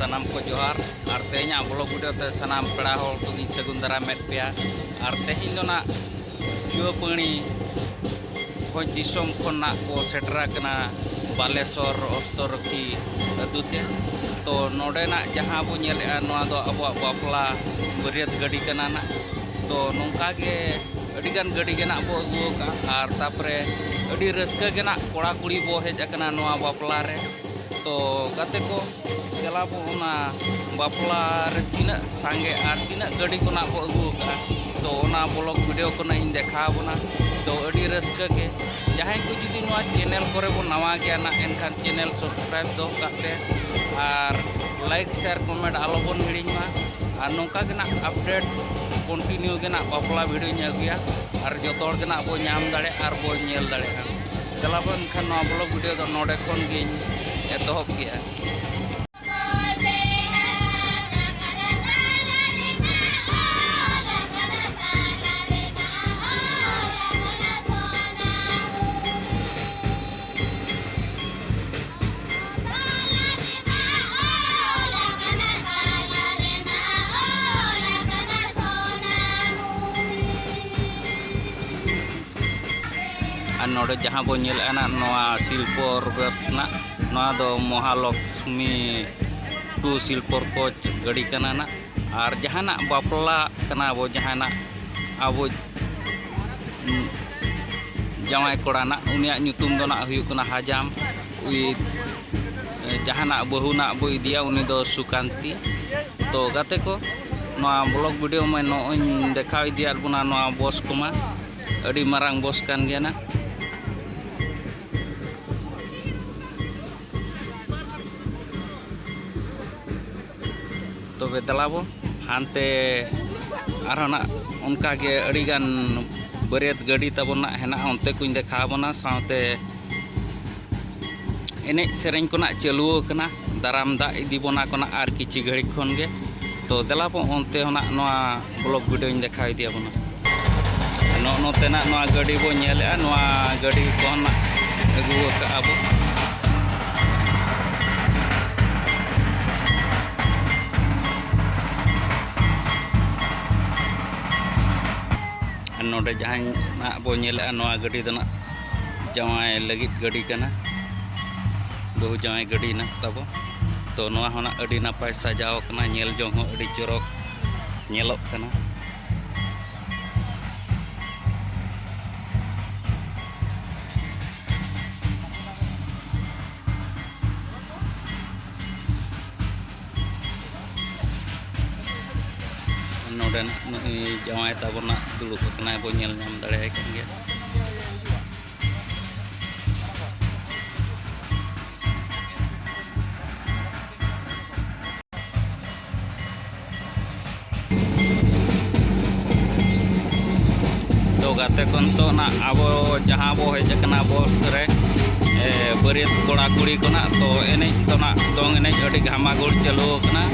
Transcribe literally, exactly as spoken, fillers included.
ᱥᱟᱱᱟᱢ ᱠᱚ ᱡᱚᱦᱟᱨ᱾ ᱟᱨ ᱛᱮᱦᱮᱧᱟᱜ ᱵᱞᱚᱜ ᱵᱷᱤᱰᱤᱭᱳ ᱛᱮ ᱥᱟᱱᱟᱢ ᱯᱮᱲᱟ ᱦᱚᱲ ᱠᱚᱜᱮᱧ ᱥᱟᱹᱜᱩᱱ ᱫᱟᱨᱟᱢᱮᱫ ᱯᱮᱭᱟ᱾ ᱟᱨ ᱛᱮᱦᱮᱧ ᱫᱚ ᱱᱟᱜ ᱡᱩᱣᱟᱹᱯᱟᱹᱲᱤ ᱵᱷᱚᱸᱡᱽ ᱫᱤᱥᱚᱢ ᱠᱷᱚᱱ ᱱᱟᱜ ᱠᱚ ᱥᱮᱴᱮᱨ ᱟᱠᱟᱱᱟ ᱵᱟᱞᱮᱥᱚᱨ ᱚᱥᱛᱚᱨᱚᱠᱷᱤ ᱟᱹᱛᱩ ᱛᱮ᱾ ᱛᱚ ᱱᱚᱰᱮᱱᱟᱜ ᱡᱟᱦᱟᱸ ᱵᱚ ᱧᱮᱞᱮᱫᱼᱟ, ᱱᱚᱣᱟ ᱫᱚ ᱟᱵᱚᱣᱟᱜ ᱵᱟᱯᱞᱟ ᱵᱟᱹᱨᱭᱟᱹᱛ ᱜᱟᱹᱰᱤ ᱠᱟᱱᱟ ᱱᱟᱜ᱾ ᱛᱚ ᱱᱚᱝᱠᱟ ᱜᱮ ᱟᱹᱰᱤᱜᱟᱱ ᱜᱟᱹᱰᱤ ᱜᱮ ᱱᱟᱜ ᱵᱚ ᱟᱹᱜᱩ ᱟᱠᱟᱫᱼᱟ᱾ ᱟᱨ ᱛᱟᱨᱯᱚᱨᱮ ᱟᱹᱰᱤ ᱨᱟᱹᱥᱠᱟᱹ ᱜᱮ ᱱᱟᱜ ᱠᱚᱲᱟ ᱠᱩᱲᱤ ᱵᱚ ᱦᱮᱡ ᱟᱠᱟᱱᱟ ᱱᱚᱣᱟ ᱵᱟᱯᱞᱟ ᱨᱮ᱾ ᱛᱚ ᱜᱟᱛᱮ ᱠᱚ, ᱫᱮᱞᱟ ᱵᱚ ᱚᱱᱟ ᱵᱟᱯᱞᱟ ᱨᱮ ᱛᱤᱱᱟᱹᱜ ᱥᱟᱸᱜᱮ ᱟᱨ ᱛᱤᱱᱟᱹᱜ ᱜᱟᱹᱰᱤ ᱠᱚ ᱱᱟᱜ ᱵᱚ ᱟᱹᱜᱩ ᱟᱠᱟᱫᱼᱟ, ᱛᱚ ᱚᱱᱟ ᱵᱞᱚᱜ ᱵᱷᱤᱰᱤᱭᱳ ᱠᱚ ᱱᱟᱜ ᱤᱧ ᱫᱮᱠᱷᱟᱣ ᱟᱵᱚᱱᱟ᱾ ᱛᱚ ᱟᱹᱰᱤ ᱨᱟᱹᱥᱠᱟᱹ ᱜᱮ᱾ ᱡᱟᱦᱟᱸᱭ ᱠᱚ ᱡᱩᱫᱤ ᱱᱚᱣᱟ ᱪᱮᱱᱮᱞ ᱠᱚᱨᱮ ᱵᱚ ᱱᱟᱣᱟ ᱜᱮᱭᱟ ᱱᱟᱜ, ᱮᱱᱠᱷᱟᱱ ᱪᱮᱱᱮᱞ ᱥᱟᱵᱥᱠᱨᱟᱭᱤᱵ ᱫᱚᱦᱚ ᱠᱟᱜ ᱯᱮ ᱟᱨ ᱞᱟᱭᱤᱠ, ᱥᱮᱭᱟᱨ, ᱠᱚᱢᱮᱱᱴ ᱟᱞᱚ ᱵᱚᱱ ᱦᱤᱲᱤᱧ ᱢᱟ᱾ ᱟᱨ ᱱᱚᱝᱠᱟ ᱜᱮ ᱱᱟᱜ ᱟᱯᱰᱮᱴ ᱠᱚᱱᱴᱤᱱᱤᱭᱩ ᱜᱮ ᱱᱟᱜ ᱵᱟᱯᱞᱟ ᱵᱷᱤᱰᱤᱭᱳᱧ ᱟᱹᱜᱩᱭᱟ ᱟᱨ ᱡᱚᱛᱚ ᱦᱚᱲ ᱜᱮ ᱱᱟᱜ ᱵᱚ ᱧᱟᱢ ᱫᱟᱲᱮᱭᱟᱜᱼᱟ ᱟᱨ ᱵᱚ ᱧᱮᱞ ᱫᱟᱲᱮᱭᱟᱜᱼᱟ᱾ ᱫᱮᱞᱟ ᱵᱚᱱ ᱮᱱᱠᱷᱟᱱ ᱱᱚᱣᱟ ᱵᱞᱚᱜ ᱵᱷᱤᱰᱤᱭᱳ ᱫᱚ ᱱᱚᱰᱮ ᱠᱷᱚᱱ ᱜᱤᱧ ᱮᱛᱚᱦᱚᱵ ᱠᱮᱜᱼᱟ᱾ ᱟᱨ ᱱᱚᱰᱮ ᱡᱟᱦᱟᱸ ᱵᱚᱱ ᱧᱮᱞᱮᱫᱼᱟ ᱱᱟᱜ, ᱱᱚᱣᱟ ᱥᱤᱞᱯᱚᱨ ᱵᱮᱥ ᱨᱮᱱᱟᱜ, ᱱᱚᱣᱟ ᱫᱚ ᱢᱚᱦᱟᱞᱚᱠᱥᱢᱤ ᱴᱩ ᱥᱤᱞᱯᱚᱨ ᱠᱳᱪ ᱜᱟᱹᱰᱤ ᱠᱟᱱᱟ ᱱᱟᱜ᱾ ᱟᱨ ᱡᱟᱦᱟᱱᱟᱜ ᱵᱟᱯᱞᱟ ᱠᱟᱱᱟ ᱵᱚ, ᱡᱟᱦᱟᱱᱟᱜ ᱟᱵᱚ, ᱩᱸ, ᱡᱟᱶᱟᱭ ᱠᱚᱲᱟ ᱱᱟᱜ, ᱩᱱᱤᱭᱟᱜ ᱧᱩᱛᱩᱢ ᱫᱚ ᱱᱟᱜ ᱦᱩᱭᱩᱜ ᱠᱟᱱᱟ ᱦᱟᱡᱟᱢ᱾ ᱩᱭ, ᱡᱟᱦᱟᱱᱟᱜ ᱵᱟᱹᱦᱩ ᱱᱟᱜ ᱵᱚ ᱤᱫᱤᱭᱟ, ᱩᱱᱤ ᱫᱚ ᱥᱩᱠᱟᱱᱛᱤ᱾ ᱛᱚ ᱜᱟᱛᱮ ᱠᱚ, ᱱᱚᱣᱟ ᱵᱞᱚᱜ ᱵᱷᱤᱰᱤᱭᱳ ᱢᱟ ᱱᱚᱜᱼᱚᱭ ᱤᱧ ᱫᱮᱠᱷᱟᱣ ᱤᱫᱤᱭᱟᱫ ᱵᱚᱱᱟ, ᱱᱚᱣᱟ ᱵᱚᱥ ᱠᱚᱢᱟ ᱟᱹᱰᱤ ᱢᱟᱨᱟᱝ ᱵᱚᱥ ᱠᱟᱱ ᱜᱮᱭᱟ ᱱᱟᱜ᱾ ᱛᱚᱵᱮ ᱫᱮᱞᱟ ᱵᱚ ᱦᱟᱱᱛᱮ ᱟᱨᱦᱚᱸ ᱱᱟᱜ ᱚᱱᱠᱟ ᱜᱮ ᱟᱹᱰᱤ ᱜᱟᱱ ᱵᱟᱹᱨᱭᱟᱹᱛ ᱜᱟᱹᱰᱤ ᱛᱟᱵᱚᱱ ᱱᱟᱜ ᱦᱮᱱᱟᱜᱼᱟ, ᱚᱱᱛᱮ ᱠᱚᱧ ᱫᱮᱠᱷᱟᱣ ᱟᱵᱚᱱᱟ᱾ ᱥᱟᱶᱛᱮ ᱮᱱᱮᱡ ᱥᱮᱨᱮᱧ ᱠᱚ ᱱᱟᱜ ᱪᱟᱹᱞᱩ ᱟᱠᱟᱱᱟ, ᱫᱟᱨᱟᱢ ᱫᱟᱜ ᱤᱫᱤ ᱵᱚᱱᱟ ᱠᱚ ᱱᱟᱜ ᱟᱨ ᱠᱤᱪᱷᱤ ᱜᱷᱟᱹᱲᱤᱡ ᱠᱷᱚᱱ ᱜᱮ᱾ ᱛᱚ ᱫᱮᱞᱟ ᱵᱚ ᱚᱱᱛᱮ ᱦᱚᱸ ᱱᱟᱜ ᱱᱚᱣᱟ ᱵᱞᱚᱜ ᱵᱷᱤᱰᱤᱭᱳᱧ ᱫᱮᱠᱷᱟᱣ ᱤᱫᱤ ᱟᱵᱚᱱᱟ᱾ ᱱᱚᱜᱼᱚ ᱱᱚᱛᱮᱱᱟᱜ ᱱᱚᱣᱟ ᱜᱟᱹᱰᱤ ᱵᱚ ᱧᱮᱞᱮᱜᱼᱟ, ᱱᱚᱣᱟ ᱜᱟᱹᱰᱤ ᱠᱚᱦᱚᱸ ᱱᱟᱜ ᱟᱹᱜᱩ ᱟᱠᱟᱫᱼᱟ ᱵᱚ᱾ ᱱᱚᱰᱮ ᱡᱟᱦᱟᱸ ᱱᱟᱜ ᱵᱚ ᱧᱮᱞᱮᱜᱼᱟ, ᱱᱚᱣᱟ ᱜᱟᱹᱰᱤ ᱫᱚ ᱱᱟᱜ ᱡᱟᱶᱟᱭ ᱞᱟᱹᱜᱤᱫ ᱜᱟᱹᱰᱤ ᱠᱟᱱᱟ, ᱵᱟᱹᱦᱩ ᱡᱟᱶᱟᱭ ᱜᱟᱹᱰᱤ ᱱᱟᱜ ᱛᱟᱵᱚ᱾ ᱛᱚ ᱱᱚᱣᱟ ᱦᱚᱸ ᱱᱟᱜ ᱟᱹᱰᱤ ᱱᱟᱯᱟᱭ ᱥᱟᱡᱟᱣ ᱠᱟᱱᱟ, ᱧᱮᱞ ᱡᱚᱝ ᱦᱚᱸ ᱟᱹᱰᱤ ᱪᱚᱨᱚᱠ ᱧᱮᱞᱚᱜ ᱠᱟᱱᱟ᱾ ᱱᱚᱰᱮ ᱱᱟᱜ ᱱᱩᱭ ᱡᱟᱶᱟᱭ ᱛᱟᱵᱚᱱᱟᱜ ᱫᱩᱲᱩᱵ ᱟᱠᱟᱱᱟᱭ, ᱵᱚ ᱧᱮᱞ ᱧᱟᱢ ᱫᱟᱲᱮᱭᱟᱭ ᱠᱟᱱ ᱜᱮᱭᱟ᱾ ᱛᱚ ᱜᱟᱛᱮ ᱠᱚ, ᱱᱤᱛᱚᱜ ᱱᱟᱜ ᱟᱵᱚ ᱡᱟᱦᱟᱸ ᱵᱚ ᱦᱮᱡ ᱟᱠᱟᱱᱟ ᱵᱚᱥ ᱨᱮ, ᱮ, ᱵᱟᱹᱨᱭᱟᱹᱛ ᱠᱚᱲᱟ ᱠᱩᱲᱤ ᱠᱚ ᱱᱟᱜ, ᱛᱚ ᱮᱱᱮᱡ ᱫᱚ ᱱᱟᱜ ᱫᱚᱝ ᱮᱱᱮᱡ ᱟᱹᱰᱤ ᱜᱷᱟᱢᱟᱜᱷᱩᱲ ᱪᱟᱹᱞᱩ ᱟᱠᱟᱱᱟ᱾